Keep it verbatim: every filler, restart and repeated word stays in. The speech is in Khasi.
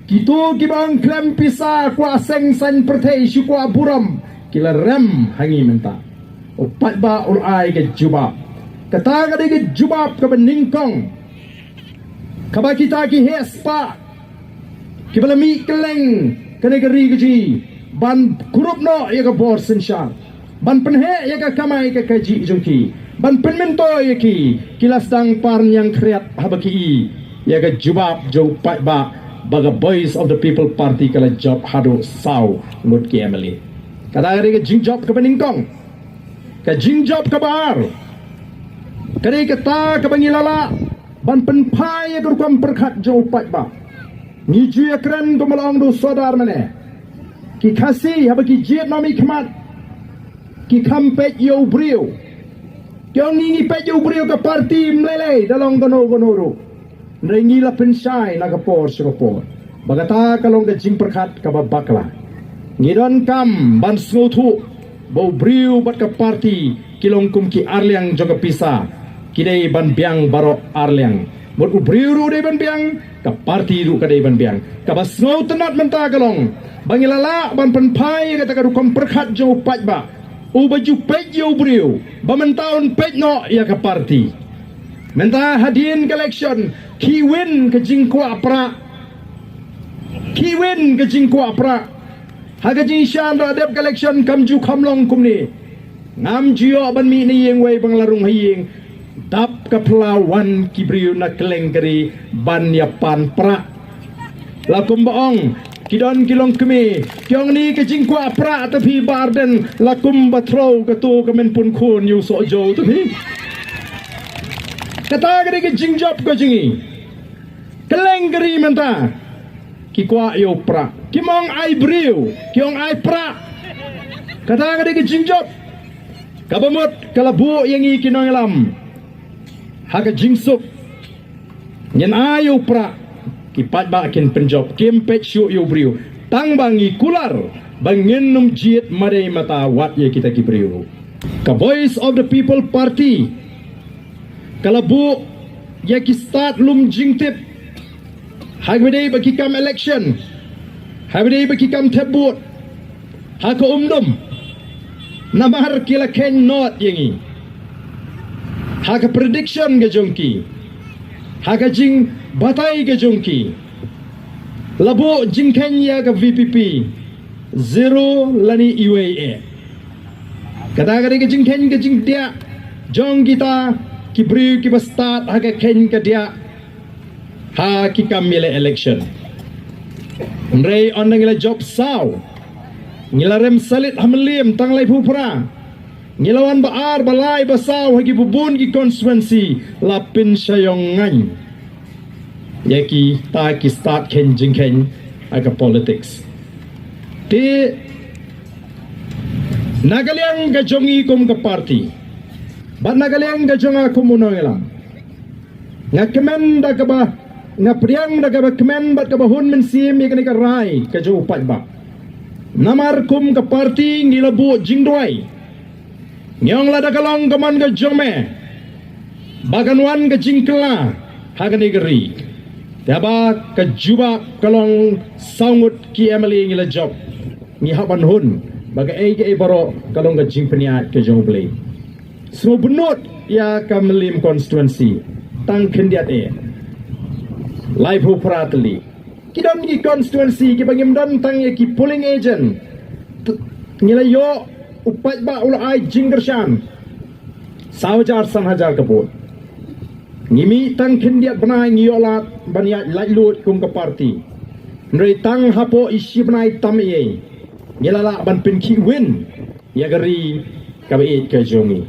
Kito kiba ong khlem pisa kwah seng saiñ pyrthei shu kwah burom, ki la rem ha ngi mynta. U paidbah u la ai ka jubab. Kata ka dei ka jubab kaba nyngkong, kaba kita ki heh spah kiba la mih kylleng kane ka ri ka jong ngi ban kurup noh ïa ka bor synshar, ban pynheh ïa ka kamai ka kajih jong ki, ban pynmyntoi ïa ki, ki la sdang par ñiangkhriat haba ki i ïa ka jubab jong u paidbah ba ka Voice of the People Party ka la jop haduh saw ngut ki M L A. Kata ka dei ka jingjop kaba nyngkong. Ka jingjop kaba ar ka dei kata kaba ngi la lah ban pynphai ïa ka rukom pyrkhat jong u paidbah. Ngi ju ïakren kumba la ong da u sordar mynne. Ki Khasi haba ki jied na mihkhmat ki kham peit ïa u briew. Ki ong ngi ngi peit ïa u briew, ka party ym lei lei, da long kano kano ruh. Hynrei ngi la pynshai na ka por sha ka por ba kata ka long ka jingpyrkhat kaba bakla. Ngi donkam ban sngewthuh ba u briew bad ka party ki long kum ki arliang jong ka pisa. Ki dei ban biang baroh arliang. Mut u briew ruh dei ban biang, ka party ruh ka dei ban biang. Kaba sngewtynnat mynta ka long ba ngi la lah ban pynphai ïa kata ka rukom pyrkhat jong u paidbah, uba ju peit ïa u briew ba mynta un peit noh ïa ka party. Mynta hadien ka election ki win ka jingkwah prah. Ki win ka jingkwah prah. Ha ka jingshisha ynda la dep ka election kam ju kham long kumne. Ngam ju ïoh ban mih na ïing wei ba nga la rung ha ïing. Dap ka phylla wan ki briew na kylleng ka ri ban ïa pan prah. La kumba ong, ki don ki longkmie ki ong ni ka jingkwah prah ta phi Bah Ardent, la kumba threw kato ka men pun khun ïa u soh jew ta phi. Kata ka dei ka jingjop ka jong ngi. Kylleng ka ri mynta ki kwah ïa u prah. Kim ong ai briew, ki ong ai prah. Kata ka dei ka jingjop kaba mut ka la buh ïa ngi ki nongïalam ha ka jingsuk. Ngin ai ïa u prah, ki paidbah kin pynjop, kim peit shuh ïa u briew. Tang ba ngi kular ba ngin ym jied madei mata wat ïa kita ki briew. Ka Voice of the People Party ka la buh ïa ki stad lum jingtip ha kaba dei ba ki kam election, ha kaba dei ba ki kam thep vote, ha ka umdum. Namar ki la kheiñ not ïa ngi ha ka prediction ka jong ki, ha ka jingbatai ka jong ki. La buh jingkheiñ ïa ka V P P, zero lane iwei eh. Kata ka dei ka jingkheiñ ka jingdiah jong kita ki briew kiba stad ha ka kheiñ ka diah ha ki kam ïaleh election. Hynrei ynda ngi la jop saw, ngi la rem salit ha Mylliem tang laiphew phra. Ngi la wan ba ar, ba lai, ba saw ha ki bun ki constituency, la pynshai ïong ngaiñ ïa kita ki stad kheiñ jingkheiñ ha ka politics. Te na ka liang ka jong ngi kum ka party bad na ka liang ka jong nga kum u nongïalam, nga kmen da kaba, nga pdiang da kaba kmen bad kaba hun mynsiem ïa kane ka rai ka jong u paidbah. Namar kum ka party ngi la buh jingduwai. Ngi ong lada ka long ka mon ka jong me ba kan wan ka jingkylla ha kane ka ri, te ba ka jubab ka long saw ngut ki M L A ngi la jop, ngi hap ban hun ba kaei kaei baroh ka long ka jingpynïaid ka jong U Blei. Sngewbha nud ïa ka Mylliem constituency, tang khyndiat eh, laiphew phra tylli. Ki don ki constituency kiba ngim don tang ïa ki polling agent. Ngi la ïoh, u paidbah u la ai jingkyrshan saw hajar san hajar ka vote. Ngi mih tang khyndiat bnai, ngi ïoh lad ban ïaid laitluid kum ka party. Hynrei tang hapoh i shi bnai tam ei ei ngi la lah ban pynkhih win ïa ka ri kaba ïeit ka jong ngi.